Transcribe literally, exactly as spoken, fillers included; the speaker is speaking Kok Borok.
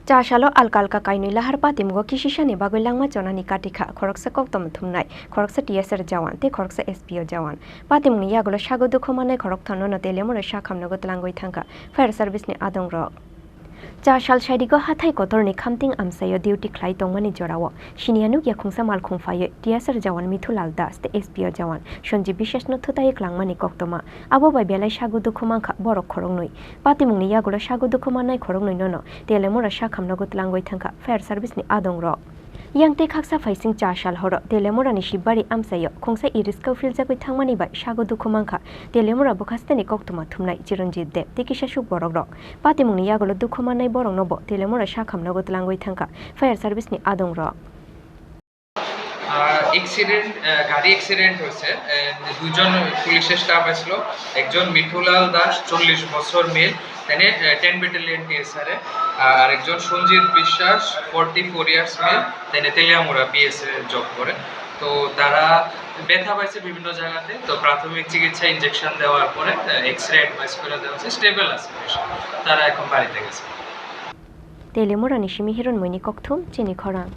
Chasalo alka alka kainwi lahar patimungo kisisani bagwi langma chonani katikha, khoroksa koktwma thumnai, khoroksa T S R jawan tei khoroksa S P O jawan. Patimungni yagulo sago dukhu mannai khoroktham nono Telemura sakhamnogo tlangwi thangkha fire service ni adongrok. Chasal saidigo hathai kotorni khamting amchaio duty khlai tongmani jorao siniya nukya khungsa malkhung phaiwi T S R jawan Mithulal Das tei S P O jawan Sanjeev Biswas no thutaiwi klangmani koktwma. Abo bai belai sago dukhu mankha borok khoroknwi. Patimungni yagulo sago dukhu mannai khoroknwi nono Telemura sakhamnogo tlangwi thangkha fire service ni adongrok. Yang tei khaksa phaising Chasal horo Telemurani Shibari amchaio khungsa iriska philjagwi thangmani bai sago dukhu mankha Telemura bwkhasteni koktwma thumnai Chiranjit Deb tei kisasuk borokrok. Patimungni yagulo dukhu mannai boroknobo Telemura sakhamnogo tlangwi thangkha fire service ni adongrok. আহ, অ্যাক্সিডেন্ট, আহ, গাড়ি অ্যাক্সিডেন্ট হয়েছে। আহ, দুজন পুলিশের স্টাফ আসলো, একজন মিঠুলাল দাস, চল্লিশ বছর মেল, তাইনে, আহ, টেন ব্যাটালিয়ন টিএসআর এ, আর একজন সঞ্জিত বিশ্বাস, ফর্টি ফোর ইয়ার্স মেল, তাইনে তেলিয়ামুড়া পিএস এ জব করে। তো তারা ব্যথা পাইছে বিভিন্ন জায়গাতে, তো প্রাথমিক চিকিৎসা ইনজেকশন দেওয়ার পরে, আহ, এক্সরে অ্যাডভাইস করে দেওয়া হয়েছে, স্টেবল আছে পেশেন্ট, তারা এখন বাড়িতে গেছে। Telemurani simi Hiron Moini kokthum chini khorang.